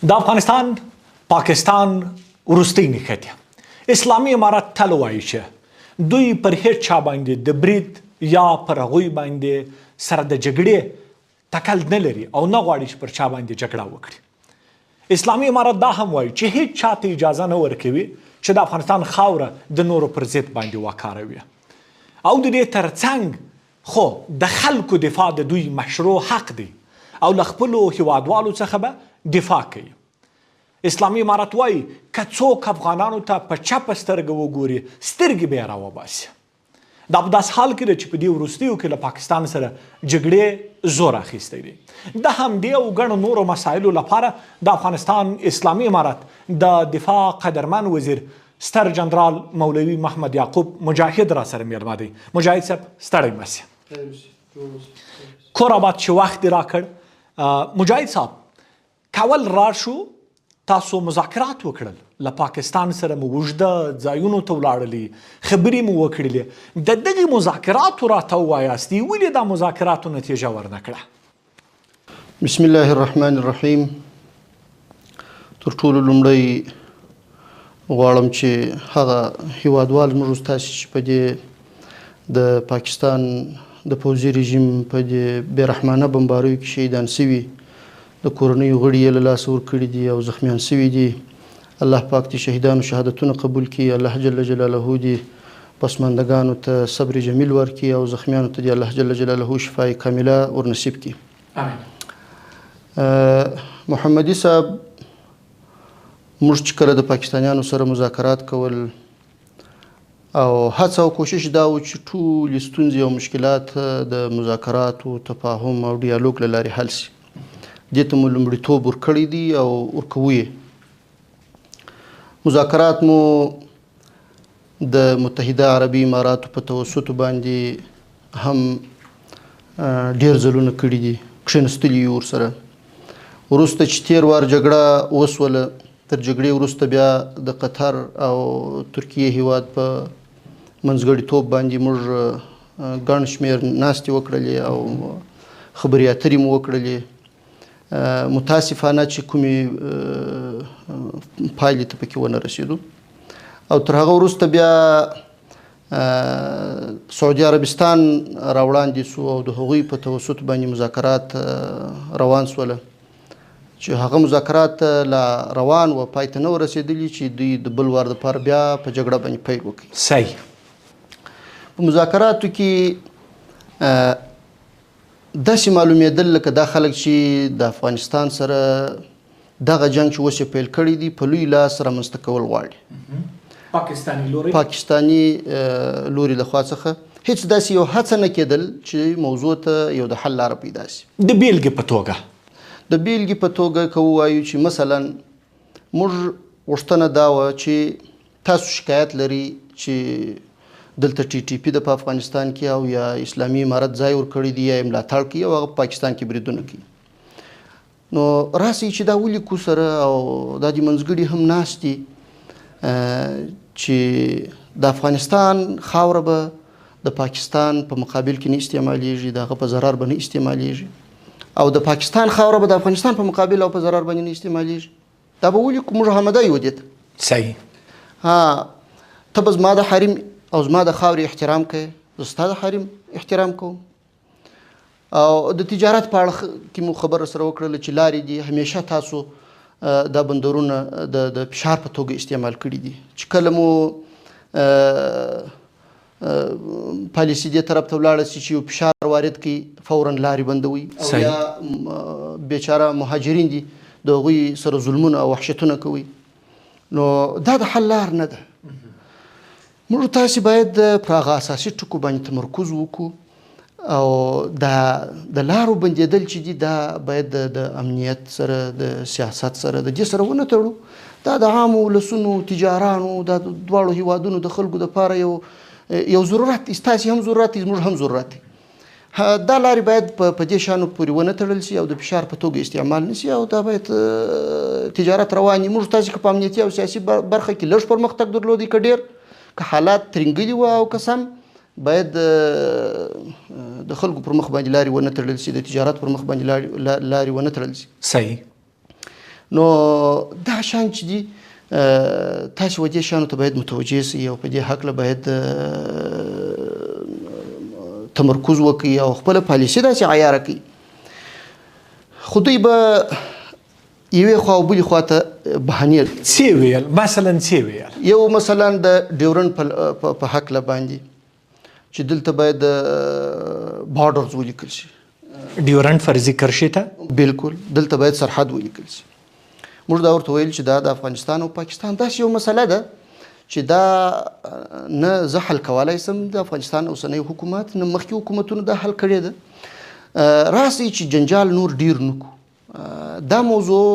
د افغانستان پاکستان وروستۍ نښتې. اسلامي امارت تل وایي چې دوی پر هیڅ چا باندې د برید یا پر هغوی باندې سره د جګړې تکل نه لري او نه غواړي چې پر چا باندې جګړه وکړي. اسلامي امارت دا هم وایي چې هیڅ چا ته اجازه نه ورکوي چې د افغانستان خاوره د نورو پر ضد باندې وکاروي، او د دې ترڅنګ خو د خلکو دفاع د دوی مشروع حق دی او له خپلو هیوادوالو څخه به دفاع کوي. اسلامي امارت وایي که څوک افغانانو ته په چپه سترګه وګوري، سترګې به یې راوباسي. دا په داسې حال کې ده چې په دې وروستیو کې له پاکستان سره جګړې زور اخیستی دی. د همدې او ګڼو نورو مسایلو لپاره د افغانستان اسلامي امارت د دفاع قدرمن وزیر ستر جنرال مولوي محمد یعقوب مجاهد را سره میلمه دی. مجاهد صاحب، ستړی مه سې، کور آباد چې وخت دې راکړ. مجاهد صاحب، کول راشو تاسو مذاکرات وکړل، له پاکستان سره مو اوږده ځایونو ته ولاړلې، خبرې مو وکړلې. د دغې مذاکراتو راته ووایاست، ولې دا مذاکراتو نتیجه ورنه کړه؟ بسم الله الرحمن الرحیم. تر ټولو لومړی غواړم چې هغه هیوادوال موږ ستاسې چې په دې د پاکستان د پوځي رژیم په دې بېرحمانه بمباریو کې شهیدان سوي، د کورنیو غړي یې له لاسه ورکړي دي او زخمیان سوي دي، الله پاک دې شهیدانو شهادتونه قبول کړي، الله جل جلاله دې پسماندګانو ته صبر جمیل ورکړي او زخمیانو ته دې الله جل جلاله شفای کامله ورنصیب کړي. آمین. محمدي صاحب، موږ چې کله د پاکستانیانو سره مذاکرات کول او هڅه او کوشش دا و چې ټولې ستونزې او مشکلات د مذاکراتو، تفاهم او ډیالوګ له لارې حل سي، دې ته مو لومړیتوب ورکړی دی او ورکوو یې. مذاکرات مو د متحده عربي اماراتو په توسط باندې هم ډېر ځلونه کړي دي، کښېنستلي یو ورسره. وروسته چې تېر وار جګړه وسوله، تر جګړې وروسته بیا د قطر او ترکیې هیواد په منځګړیتوب باندې موږ ګڼ شمېر ناستې وکړلې او خبرې اترې مو وکړلې. متاسفانه چې کومې پایلې ته پکې ونه رسېدو. او تر هغه وروسته بیا سعودي عربستان راوړاندې سو او د هغوی په توسط باندې مذاکرات روان سوله، چې هغه مذاکرات لا روان و، پای ته نه و رسېدلي چې دوی د بل وار دپاره بیا په جګړه باندې پیل وکړي. صحیح. په مذاکراتو کې داسې معلومېدل لکه دا خلک چې د افغانستان سره دغه جنګ چې اوس یې پیل کړی دی په لوی لاس رامنځته کول غواړي. پاکستاني لوري، پاکستاني لوري له خوا څخه هیڅ داسې یو هڅه نه کېدل چې موضوع ته یو د حل لاره پیدا سي. د بېلګې په توګه، د بېلګې په توګه که ووایو چې مثلا موږ غوښتنه دا وه چې تاسو شکایت لرئ چې دلته ټي ټي پي د په افغانستان کې او یا اسلامي امارت ځای ورکړی دی یا یې ملاتړ کوي او هغه په پاکستان کې بریدونه کوي، نو راسئ چې دا ولیکو سره او دا د منځګړي هم ناست دي چې د افغانستان خاوره به د پاکستان په مقابل کې نه استعمالیږي، د هغه په ضرر به نه استعمالیږي، او د پاکستان خاوره به د افغانستان په مقابل او په ضرر باندې نه استعمالیږي. دا به ولیکو، موږ همدا یو دې ته. صحیح. ها، ته به زما د حریم او زما د خاورې احترام کوې، زه ستا د حریم احترام کوم. او د تجارت په اړه کې مو خبره سره وکړله چې لارې دي همیشه تاسو دا بندرونه د فشار په توګه استعمال کړي دي، چې کله مو پالیسي دې طرف ته ولاړه سي چې یو فشار وارد کړي، فوراً لارې بندوي، او یا بیچاره مهاجرین دي د هغوی سره ظلمونه او وحشتونه کوي. نو دا د حل لار نه ده. موږ تاسې باید پر هغه اساسي ټکو باندې تمرکز وکړو او دا د لارو بندېدل چې دي دا باید د امنیت سره، د سیاست سره، د دې سره ونه تړو. دا د عامو ولسونو، تجارانو، دا د دواړو هیوادونو د خلکو دپاره یو ضرورت دی، ستاسې هم ضرورت دی، زموږ هم ضرورت دی. دا لارې باید په دې شانو پورې ونه تړل سي او د فشار په توګه استعمال نه سي، او دا باید تجارت روان وي. موږ تاسې که په امنیتي او سیاسي برخه کې لږ پرمختګ درلودی که ډېر، که حالات ترینګلي وه او که سم، باید د خلکو پر مخ باندې لارې ونه تړل سي، د تجارت پر مخ باندې لارې ونه تړل سي. صحیح. نو دا شان چې دي تاسو و دې شیانو ته باید متوجه سئ او په دې هکله باید تمرکز وکړئ او خپله پالیسي داسې عیاره کړئ. خو دوی به یوې خوا او بلې خوا ته بهانې څه ویل؟ مثلا څه ویل؟ یو مثلا د ډیورنډ په هکله باندې چې دلته باید borders ولیکل شي، ډیورنډ فرضي کرښې ته، بالکل دلته باید سرحد ولیکل شي. موږ دا ورته ویل چې دا د افغانستان او پاکستان داسې یو مسله ده چې دا نه زه حل کولای سم، د افغانستان اوسنی حکومت نه مخکې حکومتونو دا حل کړې ده. راسئ چې جنجال نور ډیر نکو، دا موضوع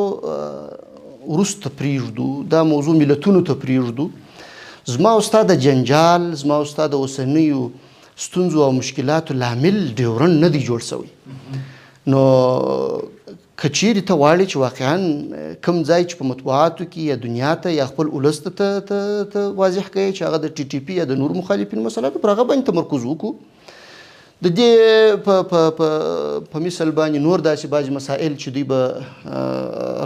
وروسته پرېږدو، دا موضوع ملتونو ته پرېږدو. زما او ستا د جنجال، زما او ستا د اوسنیو ستونزو او مشکلاتو لامل ډیورنډ نه دی جوړ شوی. نو که چیرې ته غواړې چې واقعا کوم ځای چې په مطبوعاتو کې یا دنیا ته یا خپل ولس ته ته واضح کړې چې هغه د ټي ټي پي یا د نورو مخالفینو مسله ده، پر هغه باندې تمرکز وکړو. د دې په مثل باندې نور داسې بعضې مسائل چې دوی به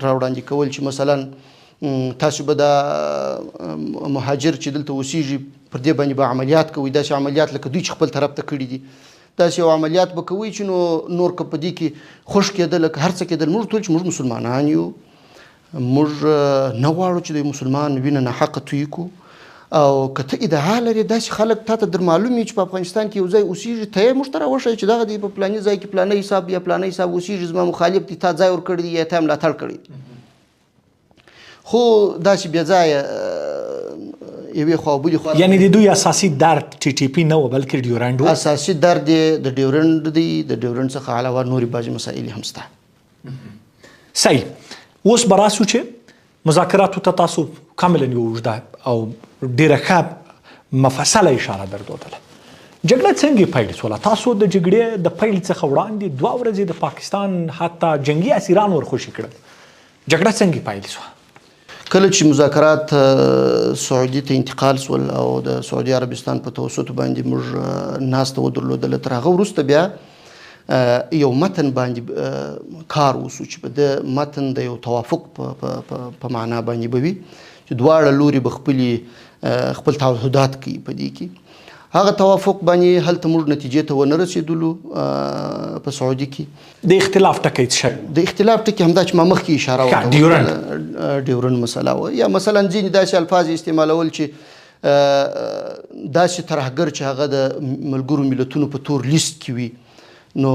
راوړاندې کول چې مثلا تاسو به دا مهاجر چې دلته اوسیږي پر دې باندې به عملیات کوئ، داسې عملیات لکه دوی چې خپل طرف ته کړي دي، داسې یو عملیات به کوئ چې نو نور که په دې کې خوښ کېدل که هر څه کېدل. موږ ټول چې موږ مسلمانان یو، موږ نه غواړو چې د مسلمان وینه ناحقه توی کړو، او که ته ادعا لرې داسې خلک تا ته در معلوم وي چې په افغانستان کې یو ځای اوسېږي، ته یې موږ ته راوښیه چې دغه دی په پلاني ځای کې پلانی حساب یا پلانی حساب اوسېږي، زما مخالف دی، تا ځای ورکړی دی یا تا یې ملاتړ کړی. خو داسې بې ځایه یوې خوا بلې خوا، یعنې د دوی اساسي درد ټي ټي پي نه و بلکې ډیورنډ و. اساسي درد یې د ډیورنډ دی، د ډیورنډ څخه علاوه نورې بعضې مسایل هم شته. صحیح، اوس به راسو چې مذاکراتو ته تاسو کاملا یو اوږده او ډېره ښه مفصله اشاره درلودله. جګړه څنګه پیل شوله؟ تاسو د جګړې د پیل څخه وړاندې 2 ورځې د پاکستان حتی جنګي اسیران ورخوشي کړل. جګړه څنګه پیل شوه؟ کله چې مذاکرات سعودي ته انتقال شول او د سعودي عربستان په توسط باندې موږ ناسته ودرلودله، تر هغه وروسته بیا یو متن باندې کار وسو چې په دې متن د یو توافق په معنا باندې به وي چې دواړه لوري به خپل تعهدات کوي په دې کې. هغه توافق باندې هلته موږ نتیجې ته ونه رسېدلو په سعودي کې. د اختلاف ټکی څه شی؟ د اختلاف ټکی همدا چې ما مخکې اشاره وکړه، ډیورنډ، ډیورنډ مسله وه. یا مثلا ځینې داسې الفاظ استعمالول چې داسې ترهګر چې هغه د ملګرو ملتونو په تور لیست کې وي، نو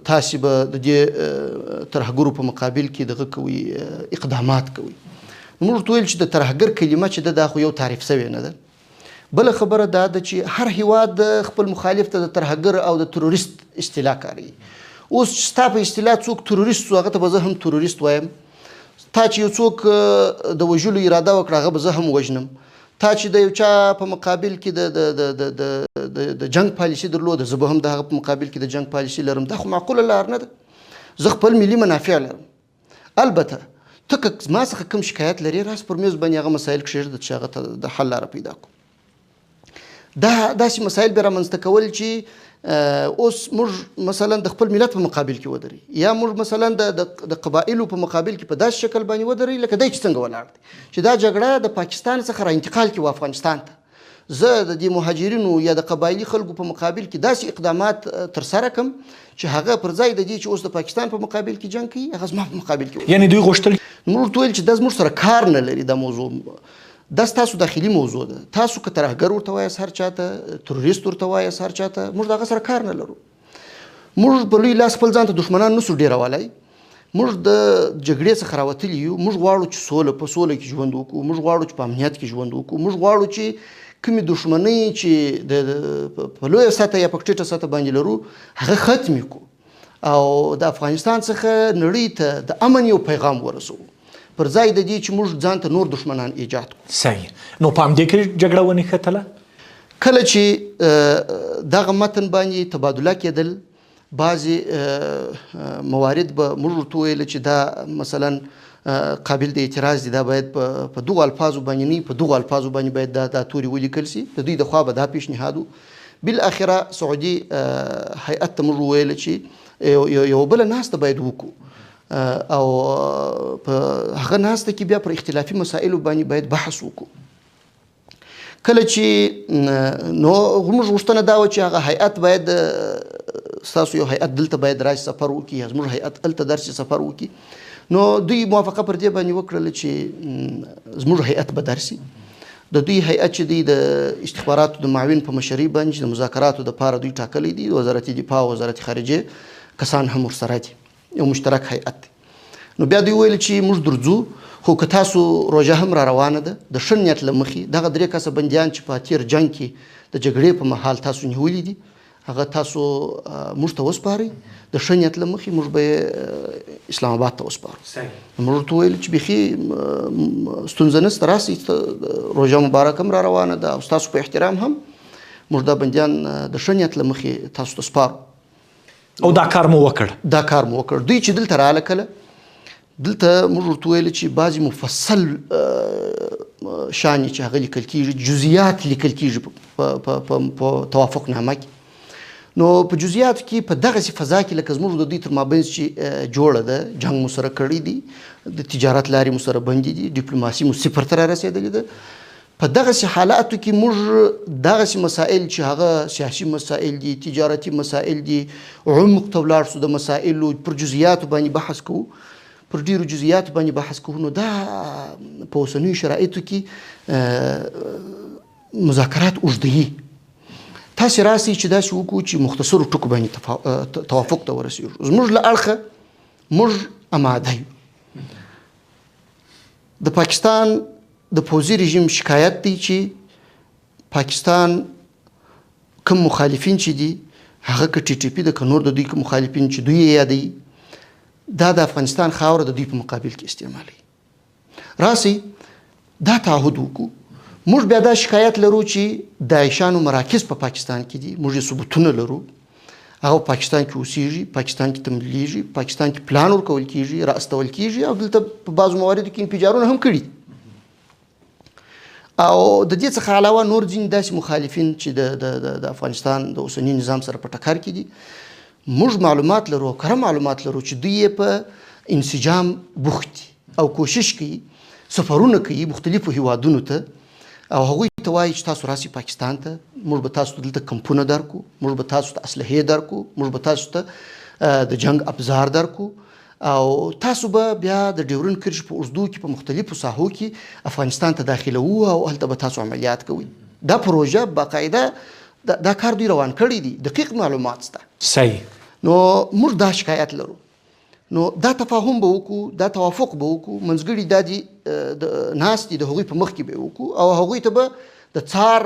تاسې به د دې ترهګرو په مقابل کې دغه کوئ، اقدامات کوئ. موږ ورته وویل چې د ترهګر کلمه چې ده دا خو یو تعریف شوې نه ده. بله خبره دا ده چې هر هیواد خپل مخالف ته د ترهګر او د تروریست اصطلاح کاروي. اوس چې ستا په اصطلاح څوک تروریست سو هغه ته به زه هم تروریست وایم، تا چې یو څوک د وژلو اراده وکړه هغه به زه هم وژنم، تا چې د یو چا په مقابل کې د جنګ پالیسي درلوده زه به هم د هغه په مقابل کې د جنګ پالیسي لرم. دا خو معقوله لار نه ده. زه خپل ملي منافع لرم. البته ته که زما څخه کوم شکایت لرې راس پر میز باندې هغه مسایل کښېږده چې هغه ته د حل لاره پیدا کړو. دا داسې مسایل به رامنځته کول چې اوس موږ مثلا د خپل ملت په مقابل کې ودري، یا موږ مثلا د قبایلو په مقابل کې په داسې شکل باندې ودري لکه دی چې څنګه ولاړ دی، چې دا جګړه د پاکستان څخه را انتقال کړي و افغانستان ته. زه د دې مهاجرینو یا د قبایلي خلکو په مقابل کې داسې اقدامات ترسره کړم چې هغه پر ځای د دې چې اوس د پاکستان په مقابل کې جنګ کوي هغه زما په مقابل کې ودري. یعنې دوی غوښتل موږ ورته وویل چې دا زموږ سره کار نه لري، دا موضوع دا ستاسو داخلي موضوع ده. تاسو که ترهګر ورته وایاست هر چاته، تروریست ورته وایاست هر چاته، موږ د هغه سره کار نه لرو. موږ په لوی لاس خپل ځان ته دښمنان نسو ډېرولی. موږ د جګړې څخه راوتلي یو. موږ غواړو چې په سوله کې ژوند وکړو، موږ غواړو چې په امنیت کې ژوند وکړو، موږ غواړو چې کومې دښمنۍ چې په لویه سطح یا په ټیټه سطح باندې لرو هغه ختمې کړو او د افغانستان څخه نړۍ ته د امن یو پیغام ورسوو، پر ځای د دې چې موږ ځان ته نور دښمنان ایجاد کړو. صحیح. نو په همدې کې جګړه ونښتله؟ کله چې دغه متن باندې تبادله کېدل، بعضې موارد به موږ ورته وویل چې دا مثلا قابل د اعتراض دی، دا باید په دغو الفاظو باندې نه، په دغو الفاظو باندې باید دا توري ولیکل شي. د دوی د خوا به دا پیشنهاد و. بالاخره سعودي هیئت ته موږ وویل چې یوه بله ناسته باید وکړو. او په هغه ناسته کې بیا پر اختلافي مسایلو باندې باید بحث وکړو. کله چې نو موږ غوښتنه دا وه چې هغه هیئت باید ستاسو یو هیئت دلته باید راشي سفر وکړي، زموږ هیئت هلته درشي سفر وکړي. نو دوی موافقه پر دې باندې وکړله چې زموږ هیئت به درسي. د دوی هیئت چې دی د استخباراتو د معاون په مشرۍ باندې چې د مذاکراتو دپاره دوی ټاکلی دی، وزارت دفاع او وزارت خارجه کسان هم ورسره دي، یو مشترک هیئت دی. نو بیا دوی وویل چې موږ درځو، خو که تاسو روژه هم را روانه ده د ښه نیت له مخې دغه درې کسه بندیان چې په تېر جنګ کې د جګړې په مهال تاسو نیولي دي هغه تاسو موږ ته وسپارئ، د ښه نیت له مخې موږ به یې اسلام آباد ته وسپارو. موږ ورته وویل چې بیخي ستونزه نشته، راسئ، روژه مبارک هم را روانه ده او ستاسو په احترام هم موږ دا بندیان د ښه نیت له مخې تاسو ته سپارو. او دا کار مو وکړ؟ دا کار مو وکړ. دوی چې دلته راغله کله دلته موږ ورته وویل چې بعضې مفصل شان چې هغه لیکل کېږي، جزئیات لیکل کېږي په توافق نامه کې. نو په جزئیاتو کې په دغسې فضا کې لکه زموږ د دوی تر مابینځ چې جوړه ده، جنګ مو سره کړی دی، د تجارت لارې مو سره بندې دي، ډیپلوماسي مو صفر ته را رسېدلې ده، په دغسې حالاتو کې موږ دغسې مسائل چې هغه سیاسي مسائل دي، تجارتي مسائل دي، عمق ته ولاړ سو د مسائلو پر جزئیاتو باندې بحث کوو، پر ډېرو جزئیاتو باندې بحث کوو. نو دا په اوسنیو شرایطو کې مذاکرات اوږدوي. تاسې راسئ چې داسې وکړو چې مختصرو ټکو باندې توافق ته ورسېږو. زموږ له اړخه موږ اماده یو. د پاکستان د پوځي رژیم شکایت دی چې پاکستان کوم مخالفین چې دي هغه که ټي ټي پي ده که نور د دوی کوم مخالفین چې دوی یې یادوي، دا د افغانستان خاوره د دوی په مقابل کې استعمالوي. راسئ دا تعهد وکړو. موږ بیا دا شکایت لرو چې داعشانو مراکز په پاکستان کې دي، موږ یې ثبوتونه لرو، هغه په پاکستان کې اوسېږي، پاکستان کې تمویلېږي، پاکستان کې پلان ورکول کېږي، را استول کېږي او دلته په بعضو مواردو کې انفجارونه هم کړي دي. او د دې څخه علاوه نور ځینې داسې مخالفین چې د افغانستان د اوسني نظام سره په ټکر کې دي، موږ معلومات لرو او کره معلومات لرو چې دوی یې په انسجام بوخت دي او کوشش کوي، سفرونه کوي مختلفو هیوادونو ته او هغوی ته وایي چې تاسو راسئ پاکستان ته، موږ به تاسو ته دلته کمپونه درکو، موږ به تاسو ته اسلحې درکو، موږ به تاسو ته د جنګ ابزار درکو او تاسو به بیا د ډیورنډ کرښې په اوږدو کې په مختلفو ساحو کې افغانستان ته داخلوو او هلته به تاسو عملیات کوئ. دا پروژه باقاعده دا کار دوی روان کړی دی، دقیق معلومات شته. صحیح. نو موږ دا شکایت لرو. نو دا تفاهم به وکړو، دا توافق به وکړو، منځګړي دا دي ناست دي د هغوی په مخ کې به یې وکړو او هغوی ته به د څار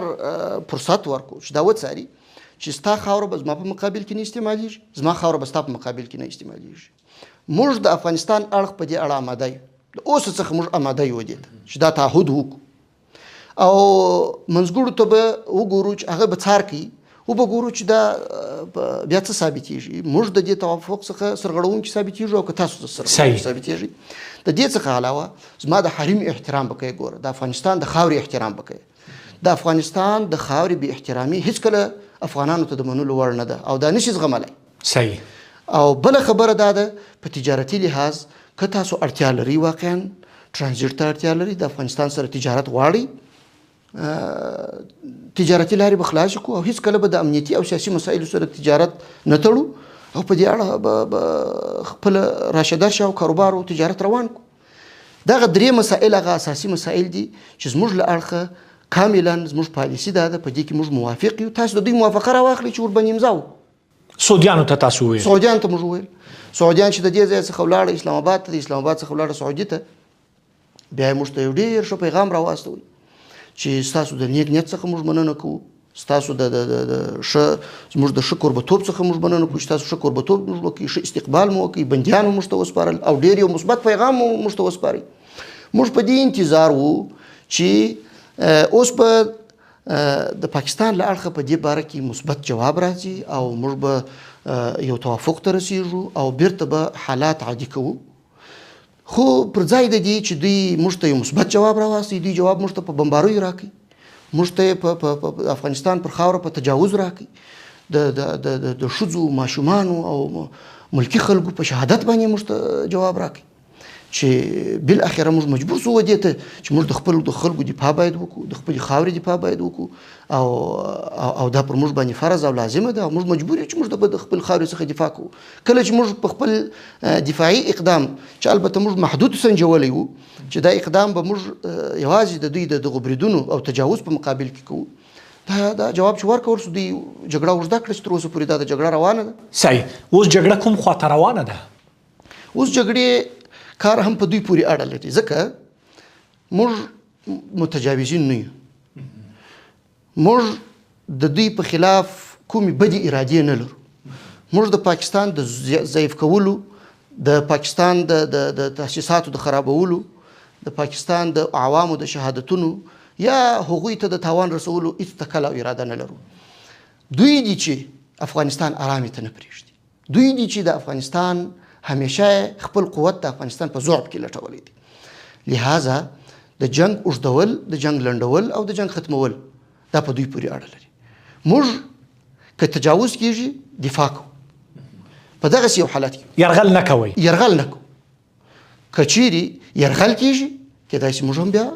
فرصت ورکړو چې دا وڅاري چې ستا خاوره به زما په مقابل کې نه استعمالیږي، زما خاوره به ستا په مقابل کې نه استعمالیږي. موږ د افغانستان اړخ په دې اړه آماده یو، له اوسه څخه موږ آماده یو دې ته چې دا تعهد وکړو او منځګړو ته به وګورو چې هغه به څار کوي، وبه ګورو چې دا بیا څه ثابتېږي، موږ د دې توافق څخه سرغړونکي ثابتېږو او که تاسو څخه سرغړونکي ثابتېږي. د دې څخه علاوه زما د حریم احترام به کوي، ګوره د افغانستان د خاورې احترام به کوي. د افغانستان د خاورې بې احترامي هیڅکله افغانانو ته د منلو وړ نه ده او دا نشي زغملی. صحیح. او بله خبره دا ده په تجارتي لحاظ که تاسو اړتیا لرئ، واقعا ترانزیټ ته اړتیا لرئ، د افغانستان سره تجارت غواړئ، تجارتي لارې به خلاصې کړو او هیڅکله به د امنیتي او سیاسي مسایلو سره تجارت نه تړو او په دې اړه به خپله راشه درشه او کاروبار او تجارت روان کړو. دغه درې مسایل هغه اساسي مسایل دي چې زموږ له اړخه کاملا زموږ پالیسي دا ده، په دې کې موږ موافق یو. تاسو د دوی موافقه راواخلئ چې ورباندې امضا وکړو. سعودیانو ته تاسو وویل؟ سعودیانو ته موږ وویل. سعودیان چې د دې ځای څخه ولاړه اسلام آباد ته، د اسلام آباد څخه ولاړه سعودي ته، بیا یې موږ ته یو ډېر ښه پیغام راواستوی چې ستاسو د نیک نیت څخه موږ مننه کوو، ستاسو د ښه زموږ د ښه کوربتوب څخه موږ مننه کوو چې تاسو ښه کوربتوب موږ وکړئ، ښه استقبال مو وکړئ، بندیان مو موږ ته وسپارل او ډېر یو مثبت پیغام مو موږ ته وسپارئ. موږ په دې انتظار وو چې اوس به د پاکستان له اړخه په دې باره کې مثبت جواب راځي او موږ به یو توافق ته رسیږو او بیرته به حالات عادي کوو. خو پر ځای د دې چې دوی موږ ته یو مثبت جواب راواستوي، دوی جواب موږ ته په بمباریو راکوي، موږ ته یې په افغانستان پر خاوره په تجاوز راکوي، د ښځو، ماشومانو او ملکي خلکو په شهادت باندې موږ ته جواب راکړي چې بالاخره موږ مجبور شو دې ته چې موږ د خپل د خلکو دفاع باید وکړو، د خپلې خاورې دفاع باید وکړو، او او دا پر موږ باندې فرض او لازمه ده، او موږ مجبور یو چې موږ د خپل خاورې څخه دفاع کوو. کله چې موږ په خپل دفاعي اقدام چې البته موږ محدود سنجولی وو چې دا اقدام به موږ یوازې د دوی د دغو بریدونو او تجاوز په مقابل کې کوو، دا جواب چې ورکول شو، دوی جګړه اوږده کړه چې تر اوسه پورې دا د جګړه روانه ده. صحیح. اوس جګړه کوم خواته روانه ده؟ اوس جګړې کار هم په دوی پورې اړه لري، ځکه موږ متجاوزین نه یو، موږ د دوی په خلاف کومې بدې ارادې نه لرو. موږ د پاکستان د ضعیف کولو، د پاکستان د تاسیساتو د خرابولو، د پاکستان د عوامو د شهادتونو یا هغوی ته د تاوان رسولو هیڅ تکل او اراده نه لرو. دوی دي چې افغانستان آرامې ته نه پرېږدي، دوی دي چې د افغانستان همیشه خپل قوت د افغانستان په ضعف کې لټولی دی. لهذا د جنگ اوږدول، د جنگ لنډول او د جنگ ختمول دا په دوی پورې اړه لري. موږ که تجاوز کیږي دفاع کوو، په دغسې یو حالت کې یرغل نه کوئ، یرغل نه کوو. که چیرې یرغل کیږي کېدای شي موږ هم بیا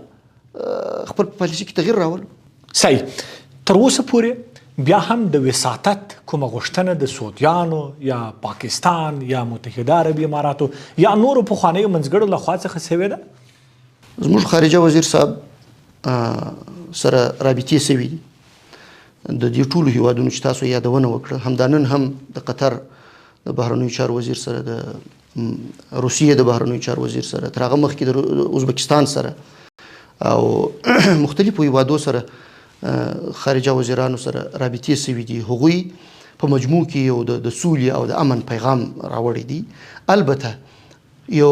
خپل په پالیسي کې تغییر راولو. صحیح. تر اوسه پورې بیا هم د وساطت کومه غوښتنه د سعودیانو یا پاکستان یا متحده عربي اماراتو یا نورو پخوانیو منځګړو له خوا څخه سوې ده؟ زموږ خارجه وزیر صاحب سره رابطې سوي دي د دې ټولو هیوادونو چې تاسو یادونه وکړه. همدا نن هم د قطر د بهرنیو چارو وزیر سره، د روسیې د بهرنیو چارو وزیر سره، تر هغه مخکې د ازبکستان سره او مختلفو هیوادو سره خارجه وزیرانو سره رابطې سوي دي. هغوی په مجموع کې یو د سولې او د امن پیغام راوړی دی. البته یو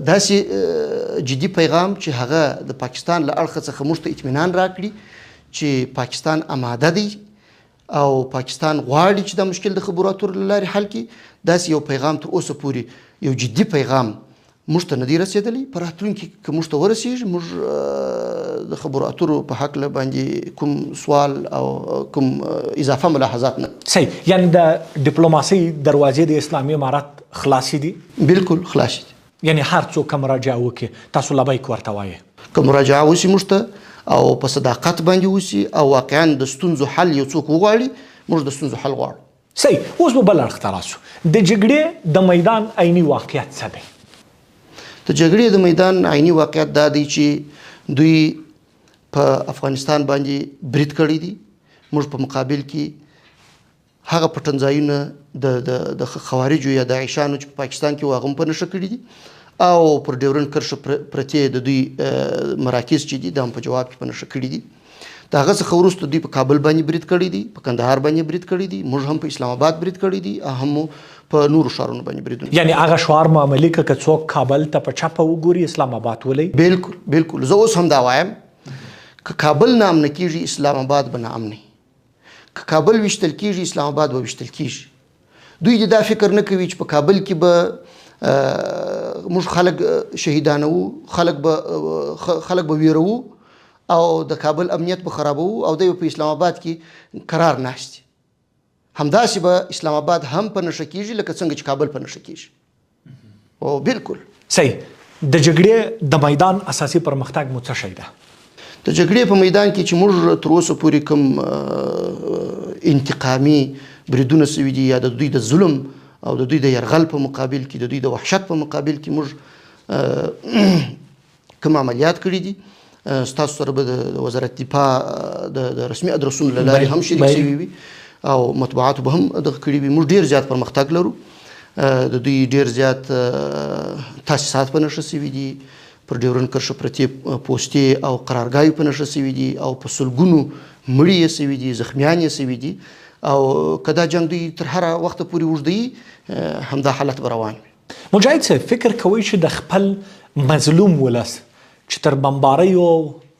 داسې جدي پیغام چې هغه د پاکستان له اړخه څخه موږ ته اطمینان راکړي چې پاکستان اماده دی او پاکستان غواړي چې دا مشکل د خبرو اترو له لارې حل کړي، داسې یو پیغام تر اوسه پورې یو جدي پیغام موږ ته نه دی رسېدلی. په راتلونکي که موږ ته ورسېږي، موږ د خبرو اترو په هکله باندې کوم سوال او کوم اضافه ملاحظات نه. صحیح. یعنی د ډیپلوماسۍ دروازې د اسلامي امارت خلاصې دي؟ بالکل خلاصې دي. یعنی هر څوک که مراجعه وکړي تاسو لبیک ورته وایې؟ که مراجعه وشي موږ ته او په صداقت باندې وشي او واقعا د ستونزو حل یو څوک وغواړي، موږ د ستونزو حل غواړو. صحیح. اوس به بل اړخ ته راسو، د جګړې د میدان عیني واقعیت څه دی؟ د جګړې د میدان عیني واقعیت دا دی چې دوی په افغانستان باندې برید کړی دی. موږ په مقابل کې هغه پټنځایونه د خوارجو یا داعشانو چې په پاکستان کې وو هغه هم په نښه کړي دي، او پر ډیورنډ کرښه پرتې د دوی مراکز چې دي دا هم په جواب کې په نښه کړي دي. د هغه څخه وروسته دوی په کابل باندې برید کړی دی، په کندهار باندې برید کړی دی، موږ هم په اسلام آباد برید کړی دی او هم مو په نورو ښارونو باندې بریدونه. یعنی هغه شعار معاملې که څوک کابل ته په چپه وګوري اسلام آباد ولي؟ بالکل بالکل. زه اوس هم دا وایم که کابل ناامنه کیږي اسلام آباد به ناامنه وي، که کابل ویشتل کیږي اسلام آباد به ویشتل کیږي. دوی دې دا فکر نه کوي چې په کابل کې به موږ خلک شهیدانوو، خلک به ویروو او د کابل امنیت به خرابوو او دوی به په اسلام آباد کې قرار ناست دي. همداسې به اسلام آباد هم په نښه کیږي لکه څنګه چې کابل په نښه کیږي. او بالکل. صحیح. د جګړې د میدان اساسي پرمختګ مو څه شی ده؟ د جګړې په میدان کې چې موږ تر اوسه پورې کوم انتقامي بریدونه سوي دي یا د دوی د ظلم او د دوی د یرغل په مقابل کې، د دوی د وحشت په مقابل کې موږ کوم عملیات کړي دي، ستاسو سره به د وزارت دفاع د رسمي ادرسونو له لارې هم شریک شوي وي او مطبوعاتو به هم دغه کړي وي. موږ ډېر زیات پرمختګ لرو. د دوی ډېر زیات تاسیسات په نښه شوي دي، پر ډیورنډ کرښه پرتې پوستې او قرارګاوې په نښه شوي دي او په سلګونو مړي یې شوي دي، زخمیان یې شوي دي. او که دا جنګ دوی تر هره وخته پورې اوږدوي همدا حالت به روان وي. مجاهد صاحب، فکر کوئ چې د خپل مظلوم ولس چې تر بمباریو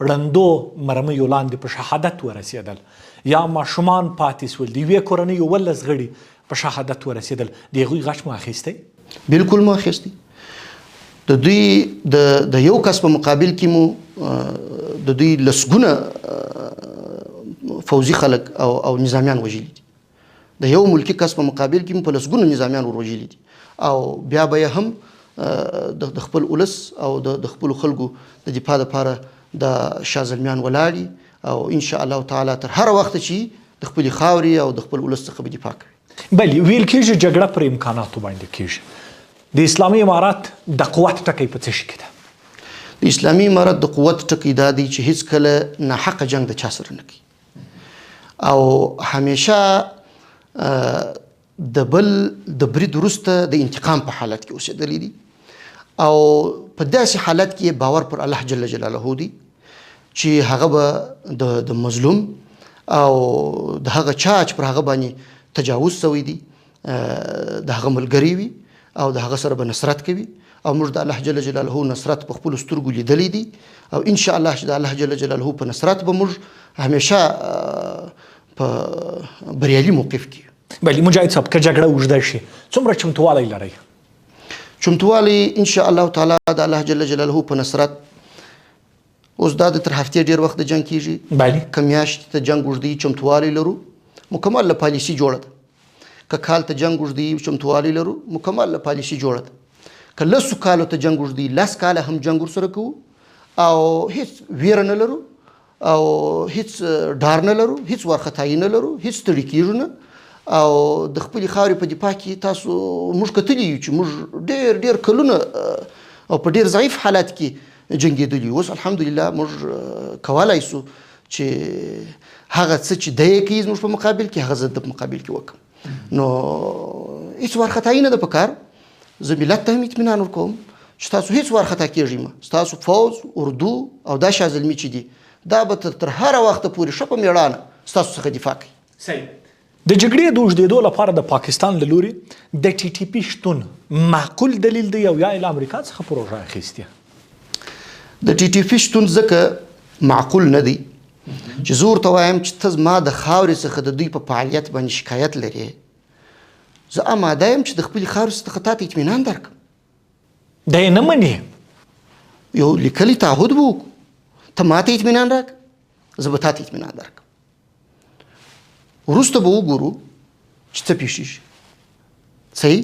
ړندو مرمیو لاندې په شهادت ورسېدل یا ماشومان پاتې سول، د یوې کورنۍ 17 غړي په شهادت ورسېدل، د هغوی غچ مو اخیستی؟ بالکل مو اخیستی. د دوی د یو کس په مقابل کې مو د دوی لسګونه فوځي خلک او نظامیان وژلي دي. د یو ملکي کس په مقابل کې مو په لسګونو نظامیان ور وژلي دي. او بیا به یې هم د خپل ولس او د خپلو خلکو د دفاع لپاره د شاه زلمیان ولاړ او ان شاء الله تعالی تر هر وخت چې د خپلې خاورې او د خپل ولس څخه به دفاع کوي. بله، ویل کېږي جګړه پر امکاناتو باندې کېږي. د اسلامي امارت د قوت ټکی په څه شي کې ده؟ د اسلامي امارت د قوت ټکی دا دی چې هیڅکله ناحقه جنګ د چا سره نه کوي او همیشه د بل د برید وروسته د انتقام په حالت کې اوسېدلی دي او په داسې حالت کې باور پر الله جل جلاله دی چې هغه به د مظلوم او د هغه چا چې پر هغه باندې تجاوز شوی دی د هغه ملګری وي او د هغه سره به نصرت کوي. او موږ د الله جل جلاله نصرت په خپلو سترګو لیدلی دی او ان شاء الله چې د الله جل جلاله په نصرت به موږ همیشه په بریالي موقف کې. بله مجاهد صاحب، که جګړه اوږده شي څومره چمتووالی لرئ؟ چمتووالی ان شاء الله تعالی د الله جل جلاله په نصرت اوس دا د تر هفتې ډېر وخت د جنګ کېږي. بله که میاشتې ته جنګ اوږدوي چمتووالی لرو، مکمل له پالیسي جوړه ده. که کال ته جنګ اوږدوي چمتووالی لرو، مکمل له پالیسي جوړه ده. که 10 کالو ته جنګ اوږدوي 10 کاله هم جنګ ورسره کوو او هیڅ ویره نه لرو او هیڅ ډار نه لرو، هیڅ وارخطایي نه لرو، هیڅ ستړي کېږو نه. او د خپلې خاورې په دفاع کې تاسو موږ کتلي یو چې موږ ډېر ډېر کلونه او په ډېر ضعیف حالت کې جنګېدلي یو. اوس الحمدلله موږ کولای سو چې هغه څه چې دی یې کوي زموږ په مقابل کې، هغه زه د په مقابل کې وکړم. نو هیڅ وارخطایي نه ده په کار. زه ملت ته هم اطمینان ورکوم چې تاسو هیڅ وارخطا کېږئ مه. ستاسو فوځ، اردو او دا شاه زلمي چې دي دا به تر هره وخته پورې ښه په مېړانه ستاسو څخه دفاع کوي. صحیح. د جګړې د اوږدېدو لپاره د پاکستان له لوري د ټي ټي پي شتون معقول دلیل دی او یا یې له امریکا څخه پروژه اخیستې؟ د ټي ټي پي شتون ځکه معقول نه دی چې زه ورته وایم چې ته زما د خاورې څخه د دوی په فعالیت باندې شکایت لرې، زه اماده یم چې د خپلې خاورې څخه تا ته اطمینان درکړم. دا یې نه مني. یو لیکلی تعهد به وکړو، ته ما ته اطمینان راکړه، زه به تا ته اطمینان درکړم. وروسته به وګورو چې څه پېښېږي. صحیح؟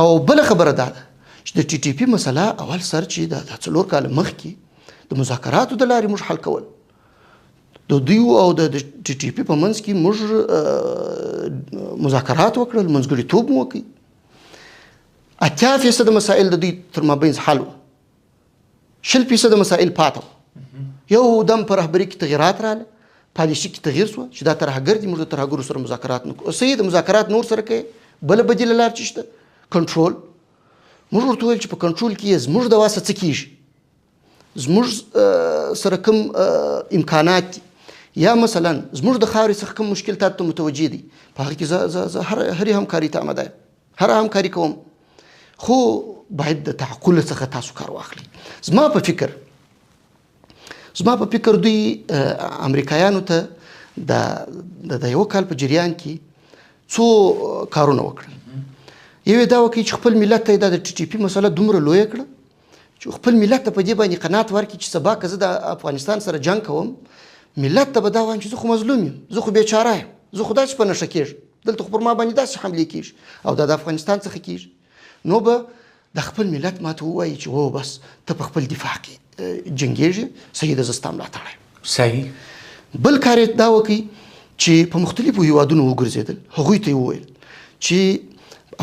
او بله خبره دا ده چې د ټي ټي پي مسله اول سر چې دا 4 کاله مخکې د مذاکراتو د لارې موږ حل کول، د دوی او د ټي ټي پي په منځ کې موږ مذاکرات وکړل، منځګړیتوب مو وکړ. 80% مسایل د دوی تر مابینځ حل وو، 20% مسایل پاته وو. یو دم په رهبري کې تغیرات راغله، پالیسي کې تغییر شوه چې دا ترهګر دي، موږ د ترهګرو سره مذاکرات نه کوو. صحیح، د مذاکرات نور سره کوي، بله بدیله لار چې شته کنټرول. موږ ورته وویل چې په کنټرول کې یې زموږ د واسه څه کېږي، زموږ سره کوم امکانات دي، یا مثلا زموږ د خاورې څخه کوم مشکل تا ته متوجه دی، په هغه کې زه هرې همکاري ته اماده یم، هره همکاري کوم، خو باید د تعقل څخه تاسو کار واخلئ. زما په فکر دوی امریکایانو ته د یو کال په جریان کې څو کارونه وکړل. یو یې دا وکړي چې خپل ملت ته یې دا د ټي ټي پي مسله دومره لویه کړه چې خپل ملت ته په دې باندې قناعت ورکړي چې سبا که زه د افغانستان سره جنګ کوم، ملت ته به دا وایم چې زه خو مظلوم یم، زه خو بیچاره یم، زه خو داسې په نښه کېږم، دلته خو پر ما باندې داسې حملې کېږي او دا د افغانستان څخه کېږي. نو به د خپل ملت ماته ووایي چې و بس ته په خپل دفاع کې جنګېږې، صحیح ده، زه ستا ملاتړی یم. صحیح. بل کار یې دا وکړي چې په مختلفو هیوادونو وګرځېدل، هغوی ته یې وویل چې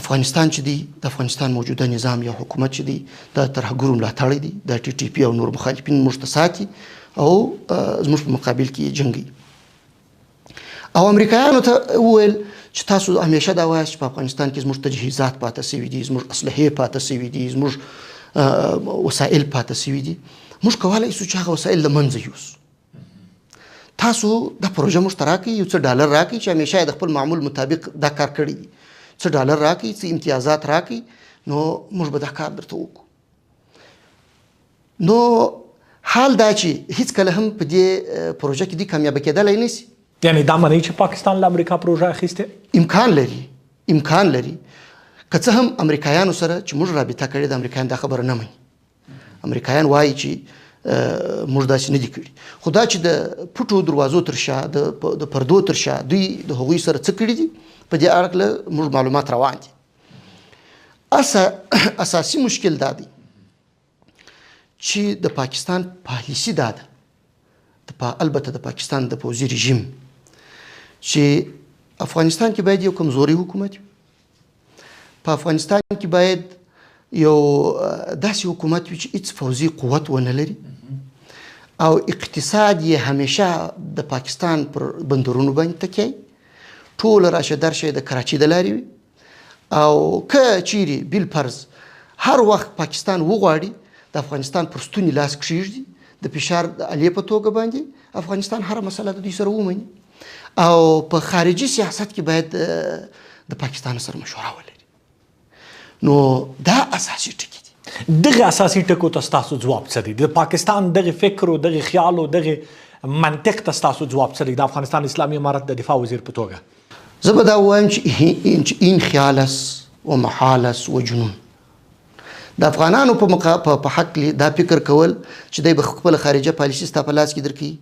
افغانستان چې دی، د افغانستان موجوده نظام یا حکومت چې دی، دا ترهګرو ملاتړی دی، دا ټي ټي پي او نور مخالفین موږ ته ساتي او زموږ په مقابل کې یې جنګوي. او امریکایانو ته وویل چې تاسو همیشه دا وایاست چې په افغانستان کې زموږ تجهیزات پاته سوي دي، زموږ اسلحې پاته سوي دي، زموږ وسایل پاته سوي دي، موږ کولی سو چې هغه وسایل له منځه یوسو. تاسو دا پروژه موږ ته راکړئ، یو څه ډالر راکړئ چې همیشه یې د خپل معمول مطابق دا کار کړی دی، څه ډالر راکړئ، څه امتیازات راکړئ، نو موږ به دا کار درته وکړو. نو حال دا چې هیڅکله هم په دې پروژه کې دوی کامیابه کېدلی نه سي. یعنی دا منئ چې پاکستان له امریکا پروژه اخیستې؟ امکان لري، امکان لري. که څه هم امریکایانو سره چې موږ رابطه کړې ده، امریکایان دا خبره نه مني. امریکایان وایي چې موږ داسې نه دي کړي، خو دا چې د پټو دروازو تر شا، د پردو تر شا دوی د هغوی سره څه کړي دي، په دې اړه له موږ معلومات روان دي. اساسي مشکل دا دی چې د پاکستان پالیسي دا ده، البته د پاکستان د پوځي رژیم، چې افغانستان کې باید یو کمزوري حکومت وي، په افغانستان کې باید یو داسې حکومت وي چې هیڅ فوځي قوت ونه لري او اقتصاد یې همیشه د پاکستان پر بندرونو باندې تکیه، ټول راشه درشه د کراچۍ د لارې وي، او که چیرې بالفرض هر وخت پاکستان وغواړي د افغانستان پر ستوني لاس کښېږدي، د فشار د الې په توګه باندې افغانستان هره مسله د دوی سره ومني، او په خارجي سیاست کې باید د پاکستان سره مشوره ولري. نو دا اساسي ټکي دي. دغه اساسي ټکو ته ستاسو ځواب څه دی؟ د پاکستان دغه فکر او دغه خیال او دغه منطق ته ستاسو ځواب څه دی د افغانستان اسلامي امارت د دفاع وزیر په توګه؟ زه به دا ووایم چې این خیال است و محال است و جنون. د افغانانو په حق دا فکر کول چې دی به خپله خارجه پالیسي ستا په لاس کې درکوي،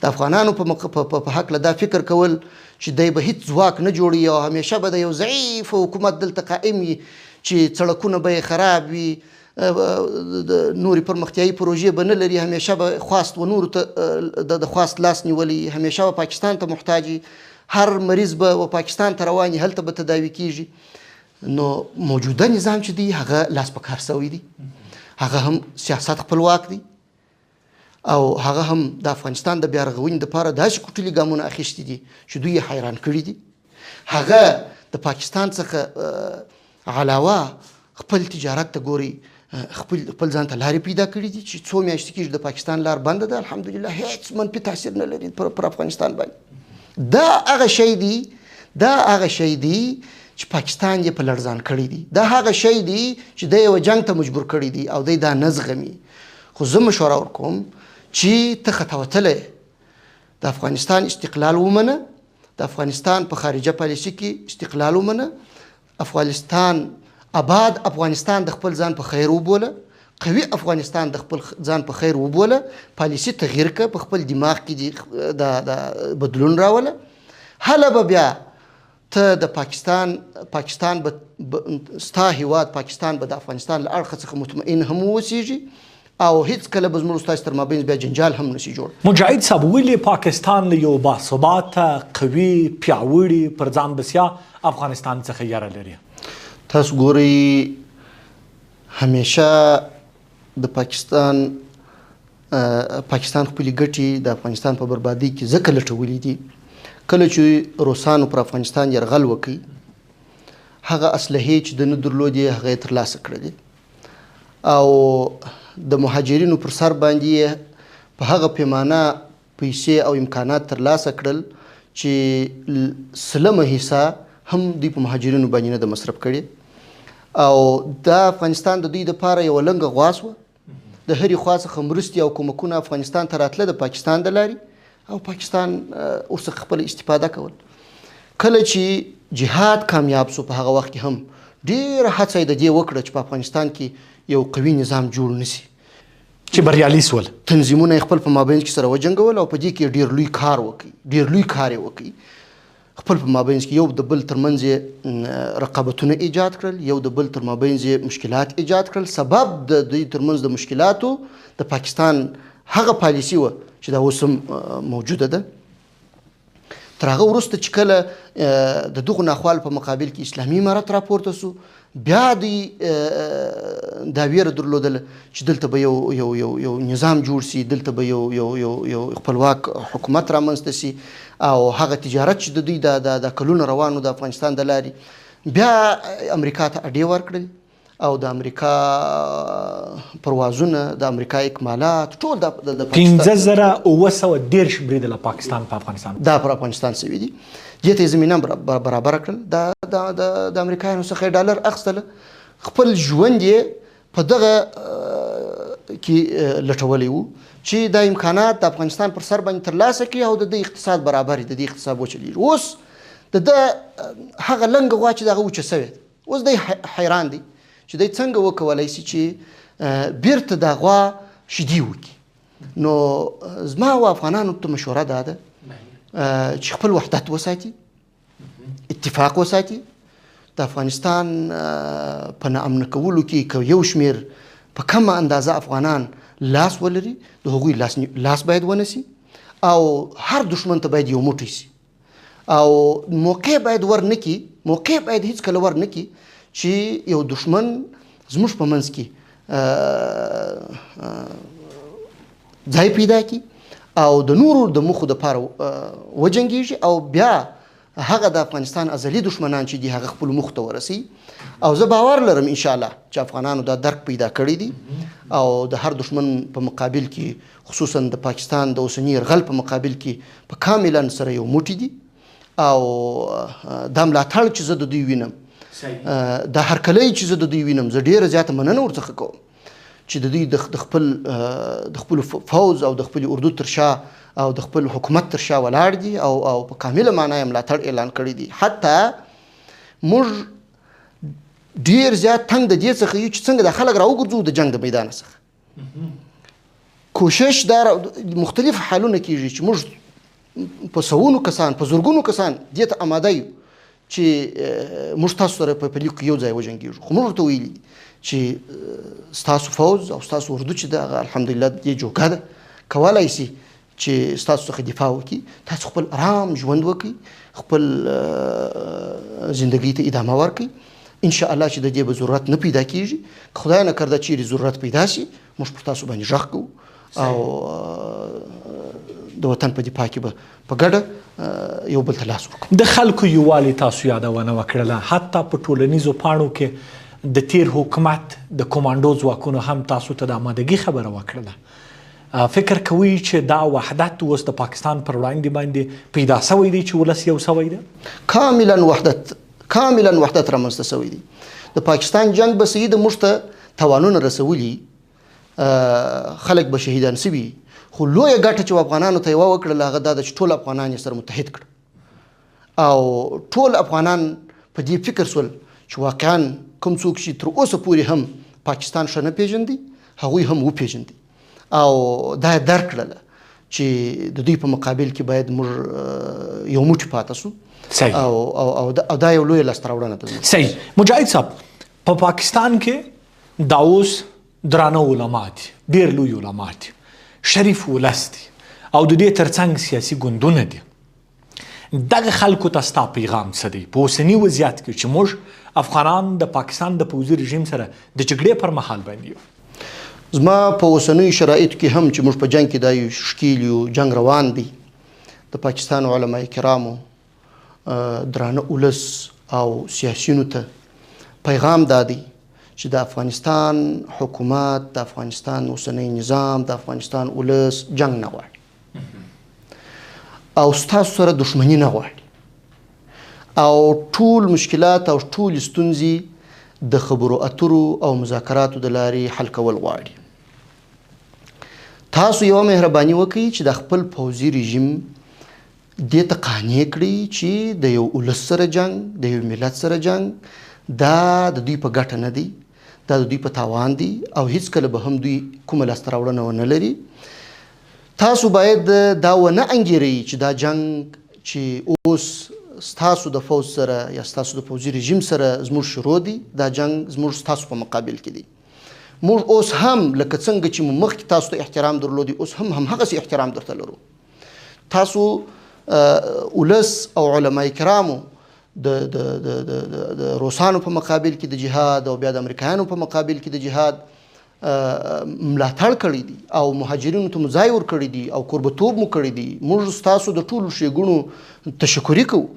د افغانانو په حق له دا فکر کول چې دی به هیڅ ځواک نه جوړوي او همیشه به د یو ضعیف حکومت دلته قائم وي چې څړکونه به یې خراب وي، نورې پرمختیایي پروژې به نه لري، همیشه به خواست و نورو ته د خواست لاس نیولی، همیشه به پاکستان ته محتاج، هر مریض به و پاکستان ته روان، هلته به تداوي کیږي. نو موجوده نظام چې دی هغه لاس په کار سوی دی، هغه هم سیاست خپلواک دی، او هغه هم د افغانستان د بیارغونې دپاره داسې کوټلي ګامونه اخیستي دي چې دوی یې حیران کړي دي. هغه د پاکستان څخه علاوه خپل تجارت ته ګوري، خپل ځان ته لارې پیدا کړي دي چې څو میاشتې کېږي د پاکستان لار بنده ده، الحمدلله هیڅ منفي تاثیر نه لري پر افغانستان باندې. دا هغه شی دی، دا هغه شی دی چې پاکستان یې په لړزان کړی دی، دا هغه شی دی چې دی یوه جنګ ته مجبور کړی دی او دی دا نه زغمي. خو زه مشوره ورکوم چې ته خطاوتلی، د افغانستان استقلال ومنه، د افغانستان په خارجه پالیسي کې استقلال ومنه، افغانستان اباد افغانستان د خپل ځان په خیر وبوله، قوي افغانستان د خپل ځان په خیر وبوله، پالیسي تغییر که، په خپل دماغ کې دې د بدلون راوله. هله به بیا ته د پاکستان، پاکستان به ستا هیواد پاکستان به د افغانستان له اړخه څخه مطمئن هم واوسېږي او هیڅ کله به زموږ ستاسو تر مابین بیا جنجال هم نشي جوړ. مجاهد صاحب، ولې پاکستان له یو باثباته، قوي، پیاوړي، پر ځان بسیا افغانستان څخه یره لري؟ تاسو ګورئ همیشه د پاکستان پاکستان خپلې ګټې د افغانستان په بربادۍ کې ځکه لټولې دي، کله چې روسانو پر افغانستان یرغل وکړي، هغه اسلحې چې د نه درلودې هغه یې ترلاسه کړلې، او د مهاجرینو پر سر باندې یې په هغه پیمانه پیسې او امکانات ترلاسه کړل چې سلمه حصه هم دوی په مهاجرینو باندې نه ده مصرف کړې. او دا افغانستان د دوی دپاره یوه لنګه غوا سوه، د هرې خوا څخه مرستې او کومکونه افغانستان ته راتله د پاکستان د لارې، او پاکستان ورڅخه خپله استفاده کول. کله چې جهاد کامیاب سو په هغه وخت کې هم ډېره هڅه یې د دې وکړه چې په افغانستان کې یو قوي نظام جوړ نسي، چې بریالي سول. تنظیمونه یې خپل په مابین کې سره وجنګول او په دې کې ډېر لوی کار وکړي، ډېر لوی کار یې وکړي. خپل په مابین کې یو د بل ترمنځ یې رقابتونه ایجاد کړل، یو د بل تر مابین یې مشکلات ایجاد کړل. سبب د دوی ترمنځ د مشکلاتو د پاکستان هغه پالیسي وه چې دا اوس هم موجوده ده. تر هغه وروسته چې کله د دغو ناخوالو په مقابل کې اسلامي امارت راپورته سو، بیا دوی دا ویره درلودله چې دلته به یو یو یو یو نظام جوړ سي، دلته به یو یو یو یو خپلواک حکومت رامنځته سي، او هغه تجارت چې د دوی دا دا کلونه روانو د افغانستان د لارې، بیا امریکا ته اډې ورکړل او د امریکا پروازونه، د امریکا اکمالات ټول د 5730 بریده له پاکستان په افغانستان دا پر افغانستان سوي دي. دې ته یې زمینه برابره کړل، د امریکایانو څخه یې ډالر اخیستله، خپل ژوند یې په دغه کې لټولی و چې دا امکانات د افغانستان پر سر باندې ترلاسه کړي او د دې اقتصاد برابر، د دې اقتصاد وچلېږي. اوس د ده هغه لنګه غوا چې د هغه وچه سوې ده، اوس دی حیران دی چې دی څنګه وکولای سي چې بیرته دا غوا شیدې وکړي. نو زما او افغانانو ته مشوره دا ده چې خپل وحدت وساتي، اتفاق وساتي، د افغانستان په ناامنه کولو کې که یو شمیر په کمه اندازه افغانان لاس ولري، د هغوی لاس باید ونه سي او هر دښمن ته باید یو موټی سي او موقع باید ورنکي، موقع باید هیڅکله ورنکي چې یو دښمن زموږ په منځ کې ځای پیدا کړي او د نورو د موخو دپاره وجنګیږي او بیا هغه د افغانستان ازلي دښمنان چې دي هغه خپلو موخو ته ورسوي. او زه باور لرم انشاءالله چې افغانانو دا درک پیدا کړی دی او د هر دښمن په مقابل کې، خصوصا د پاکستان د اوسني یرغل په مقابل کې، په کاملا سره یو موټي دي. او دا ملاتړ چې زه د دوی وینم، دا هرکلی چې زه د دوی وینم، زه ډېره زیاته مننه ورڅخه کوم چې د دوی د خپل فوځ او د خپل اردو تر شا او د خپل حکومت تر شا ولاړ دي او په کامله معنا یې ملاتړ اعلان کړی دی. حتی موږ ډېر زیات تنګ د دې څخه یو چې څنګه دا خلک راوګرځو د جنګ د میدان څخه. کوشش دا مختلف حالونه کیږي چې موږ په سوونو کسان، په زرګونو کسان دې ته اماده یو چې موږ تاسو سره په لیکو کې یو ځای وجنګېږو، خو موږ ورته ویلي چې ستاسو فوځ او ستاسو اردو چې ده هغه الحمدلله دې جوګه ده، کولای سي چې ستاسو څخه دفاع وکړي، تاسو خپل ارام ژوند وکړئ، خپل زندګۍ ته ادامه ورکړئ. انشاءالله چې د دې به ضرورت نه پیدا کیږي. که خدای نه کرده چیرې ضرورت پیدا شي، موږ پر تاسو باندې غږ کوو او د وطن په دفاع کې به په ګډه یو بل ته لاس ورکړو. د خلکو یووالي تاسو یادونه وکړله، حتی په ټولنیزو پاڼو کې د تیر حکومت د کومانډو ځواکونو هم تاسو ته د آمادګي خبره وکړله. فکر کوئ چې دا وحدت اوس د پاکستان پر وړاندې باندې پیدا سوی دی چې ولس یو سوی دی؟ کاملا وحدت، کاملا وحدت رامنځته سوی دی. د پاکستان جنګ به صحیح ده موږ ته تاوانونه رسولي، خلک به شهیدان سوي، خو لویه ګټه چې افغانانو ته یې وکړله هغه دا ده چې ټول افغانان یې سره متحد کړل او ټول افغانان په دې فکر سول چې واقعا کوم څوک چې تر اوسه پورې هم پاکستان ښه نه پېژندي هغوی هم وپېژندي او دا یې درک کړله چې د دوی په مقابل کې باید موږ یو موټي پاته سو. او دا یو لویه لاسته راوړنه ده. صحیح. مجاهد صاحب، په پاکستان کې دا اوس درانه علما دي، ډېر لوی علما دي، شریف ولس دي او د دې ترڅنګ سیاسي ګوندونه دي. دغه خلکو ته ستا پیغام څه دی په اوسني وضعیت کې چې موږ افغانان د پاکستان د پوځي رژیم سره د جګړې پر مهال باندې یو؟ زما په اوسنیو شرایطو کې هم چې موږ په جنګ کې دا یو ښکیل یو، جنګ روان دی، د پاکستان علماء کرامو، درانه ولس او سیاسیونو ته پیغام دا دی چې د افغانستان حکومت، د افغانستان اوسنی نظام، د افغانستان ولس جنګ نه غواړي او ستاسو سره دښمني نه غواړي او ټول مشکلات او ټولې ستونزې د خبرو اترو او مذاکراتو د لارې حل کول غواړي. تاسو یوه مهرباني وکړئ چې د خپل پوځي رژیم دې ته قانع کړئ چې د یو ولس سره جنګ، د یو ملت سره جنګ دا د دوی په ګټه نه دی، دا د دوی په تاوان دی او هیڅکله به هم دوی کومه لاسته راوړنه ونه لري. تاسو باید دا ونه انګیرئ چې دا جنګ چې اوس ستاسو د فوځ سره یا ستاسو د پوځي رژیم سره زموږ شروع دی، دا جنګ زموږ ستاسو په مقابل کې دی. موږ اوس هم لکه څنګه چې مو مخکې تاسو ته احترام درلودی، اوس هم همهغسې احترام درته لرو. تاسو ولس او علماء کرامو د د د د د روسانو په مقابل کې د جهاد او بیا د امریکایانو په مقابل کې د جهاد ملاتړ کړی دی او مهاجرینو ته مو ځای ورکړی دی او کوربتوب مو کړی دی. موږ ستاسو د ټولو ښېګڼو تشکري کوو،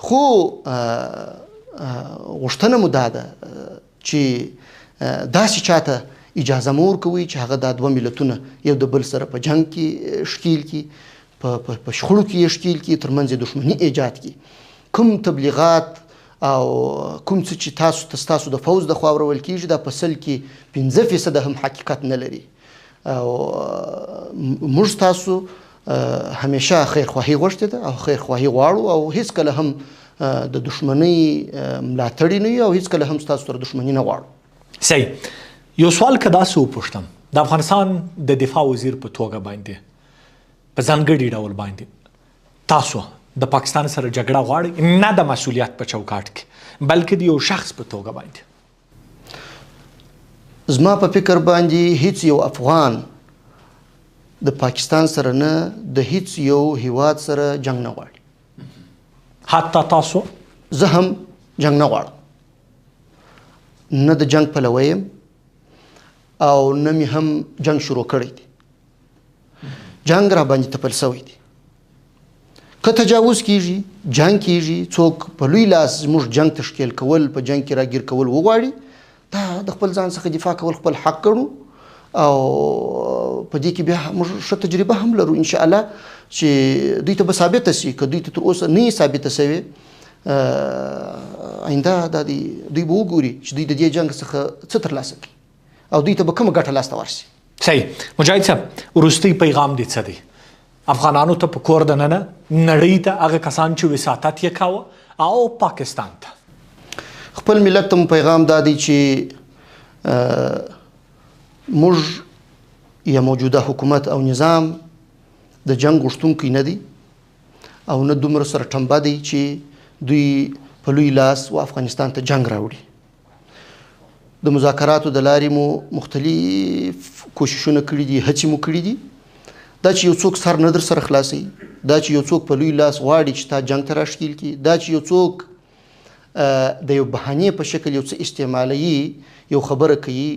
خو غوښتنه مو دا ده چې داسې چاته اجازه مو ورکوئ چې هغه دا دوه ملتونه یو د بل سره په جنګ کې ښکیل کړي، په شخړو کې یې ښکیل کړي، ترمنځ یې دښمني ایجاد کړي. کوم تبلیغات او کوم څه چې تاسو ته ستاسو د فوځ د خوا ورول کېږي دا په سل کې 5% هم حقیقت نه لري. او موږ تاسو همیشه خیرخواهي غوښتې ده او خیرخواهي غواړو او هیڅکله هم د دښمنۍ ملاتړي نه یو او هیڅکله هم ستاسو سره دښمني نه غواړو. صحیح. یو سوال که داسې وپوښتم، د افغانستان د دفاع وزیر په توګه باندې په ځانګړي ډول باندې تاسو د پاکستان سره جګړه غواړئ، نه د مسؤلیت په چوکاټ کې، بلکې د یو شخص په توګه باندې. زما په فکر باندې هیڅ یو افغان د پاکستان سره نه، د هیڅ یو هیواد سره جنگ نه غواړي. حتی تاسو؟ زه هم جنگ نه غواړم، نه د جنگ پلوی یم او نه مې هم جنگ شروع کړی دی. جنگ را باندې تپل شوی دی. که تجاوز کیږي، جنگ کیږي، څوک په لوی لاس زموږ جنگ تشکیل کول، په جنگ کې راګیر کول وغواړي، دا د خپل ځان څخه دفاع کول خپل حق ګڼو او په دې کې بیا موږ ښه تجربه هم لرو ان شاء الله چې دوی ته به ثابته شي. که دوی ته تر اوسه نه ثابته شوې، آینده دا دی دوی به وګوري چې دوی د دې جنګ څخه څه ترلاسه کوي او دوی ته به کومه ګټه لاسته ورسي. صحیح. مجاهد صاحب، وروستی پیغام دې څه دی افغانانو ته په کور دننه، نړۍ ته، هغه کسان چې وساطت یې کاوه، او پاکستان ته؟ خپل ملت ته مو پیغام دا دی چې موږ یا موجوده حکومت او نظام د جنگ غوښتونکی نه دی او نه دومره سره ټمبه دی چې دوی په لوی لاس و افغانستان ته جنگ راوړي. د مذاکراتو د لارې مو مختلف کوششونه کړي دي، هڅې مو کړي دي. دا چې یو څوک سر نه در سره خلاصوي، دا چې یو څوک په لوی لاس غواړي چې تا جنگ ته راښکیل کړي، دا چې یو څوک د یو بهانې په شکل یو څه استعمالوي، یو خبره کوي،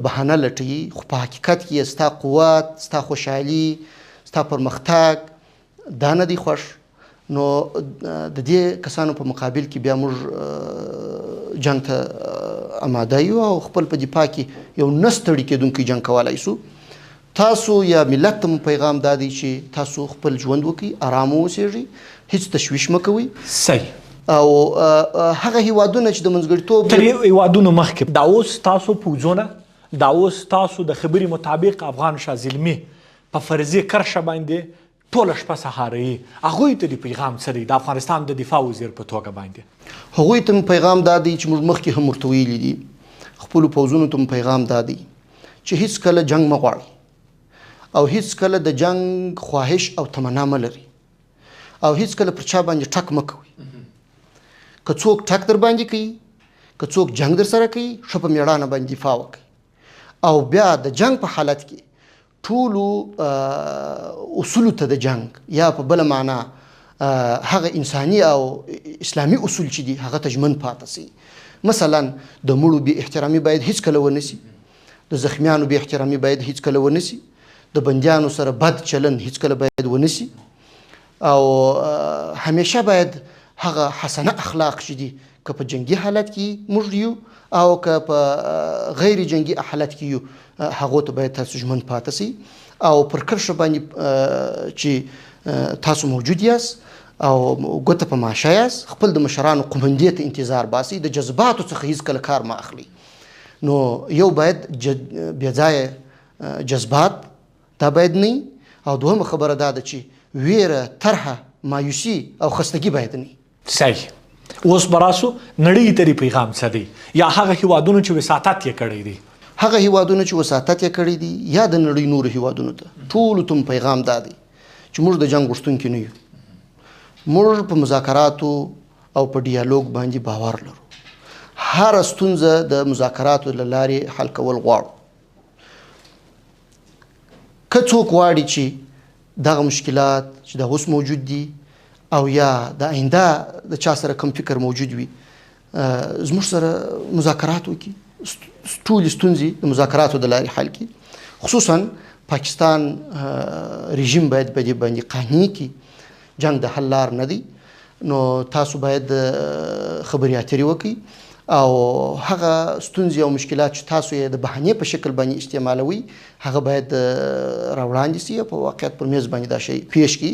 بهانه لټوي، خو په حقیقت کې ستا قوت، ستا خوشحالي، ستا پرمختګ دا نه دی خوښ. نو د دې کسانو په مقابل کې بیا موږ جنگ ته اماده یو او خپل په دفاع کې یو نه ستړي کېدونکی جنګ کولای سو. تاسو یا ملت ته مو پیغام دا دی چې تاسو خپل ژوند وکړئ، ارام واوسېږئ، هیڅ تشویش مه کوئ. صحیح. او هغه هیوادونه چې د منځګړیتوب تر هیوادونو مخکې دا اوس تاسو پوځونه، دا اوس تاسو د خبرې مطابق افغان شاه زلمي په فرضي کرښه باندې ټوله شپه سهاري، هغوی ته د پیغام څه دی د افغانستان د دفاع وزیر په توګه باندې؟ هغوی ته مو پیغام دا دی چې موږ مخکې هم ورته ویلي دي، خپلو پوځونو ته مو پیغام دا دی چې هیڅکله جنګ مه غواړئ او هیڅکله د جنګ خواهش او تمنا مه لرئ او هیڅکله پر چا باندې ټک مه کوئ. که څوک ټک در باندې کوي، که څوک جنګ در سره کوي، ښه په مېړانه باندې دفاع وکړئ. او بیا د جنګ په حالت کې ټولو اصولو ته د جنګ یا په بله معنا هغه انساني او اسلامي اصول چې دي هغه ته ژمن پاته سي. مثلا د مړو بې احترامي باید هیڅکله ونه سي، د زخمیانو بې احترامي باید هیڅکله ونه سي، د بندیانو سره بد چلن هیڅکله باید ونه سي، او همیشه باید هغه حسنه اخلاق چې دي که په جنګي حالت کې موږ یو او که په غیر جنګي حالت کې یو، هغو ته باید تاسو ژمن پاته سئ او پر کرښه باندې چې تاسو موجود یاست او ګوته په ماشه یاست، خپل د مشرانو قومندې ته انتظار باسئ، د جذباتو څخه هیڅکله کار مه اخلئ. نو یو باید بې ځایه جذبات دا باید نه وي، او دوهمه خبره دا ده چې ویره، طرحه، مایوسي او خستګي باید نه وي. صحیح. اوس به راسو نړۍ ته دې پیغام څه دی، یا هغه هیوادونو چې وساطت یې کړی دی؟ هغه هیوادونو چې وساطت یې کړی دی یا د نړۍ نورو هیوادونو ته، ټولو ته مو پیغام دا دی چې موږ د جنګ غوښتونکي نه یو، موږ په مذاکراتو او په ډیالوګ باندې باور لرو، هره ستونزه د مذاکراتو له لارې حل کول غواړو. که څوک غواړي چې دغه مشکلات چې دا اوس موجود دي او یا د آینده د چا سره کوم فکر موجود وي، زموږ سره مذاکرات وکړي، ټولې ستونزې د مذاکراتو د لارې حل کړي. خصوصا پاکستان رژیم باید په دې باندې قانع کړي، جنګ د حل لار نه دی، نو تاسو باید خبرې اترې وکړئ او هغه ستونزې او مشکلات چې تاسو یې د بهانې په شکل باندې استعمالوئ هغه باید راوړاندې سي او په واقعیت پر میز باندې دا شی پیش کړي.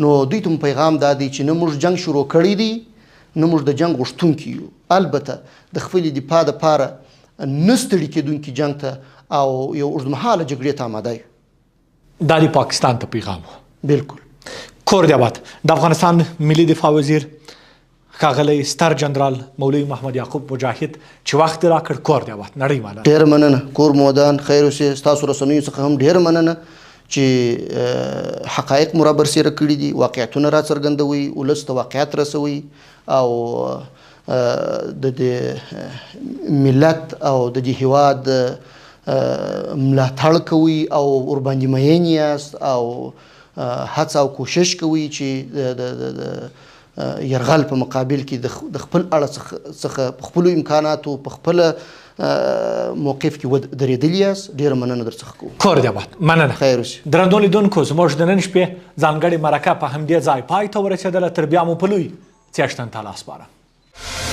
نو دوی ته مو پیغام دا دی چې نه موږ جنګ شروع کړی دی، نه موږ د جنګ غوښتونکي یو، البته د خپلې دفاع دپاره نه ستړي کېدونکي جنګ ته او یو اوږدمهاله جګړې ته آماده یو. دا د پاکستان ته پیغام و. بالکل. کور دې آباد. د افغانستان ملي دفاع وزیر ښاغلی ستر جنرال مولوي محمد یعقوب مجاهد چې وخت دې راکړ، کور دې آباد، نړۍ مننه. ډېره مننه، کور مو ودان، خیر اوسې. ستاسو رسنیو څخه هم ډېره مننه چې حقایق مو رابرسېره کړي دي، واقعیتونه راڅرګندوي، ولس ته واقعیت رسوي او د دې ملت او د دې هیواد ملاتړ کوئ او ورباندې مین یاست او هڅه او کوشش کوئ چې د یرغل په مقابل کې د خپل اړه څخه په خپلو امکاناتو په خپل موقف کې ودرېدلي یاست. ډېره مننه درڅخه کوو. کور دې اباد. مننه. خیر اوسې. درندو لیدونکو، زموږ د نن شپې ځانګړې مرکه په همدې ځای پای ته ورسېدله. تر بیا مو په لوی څښتن تعالی سپارم.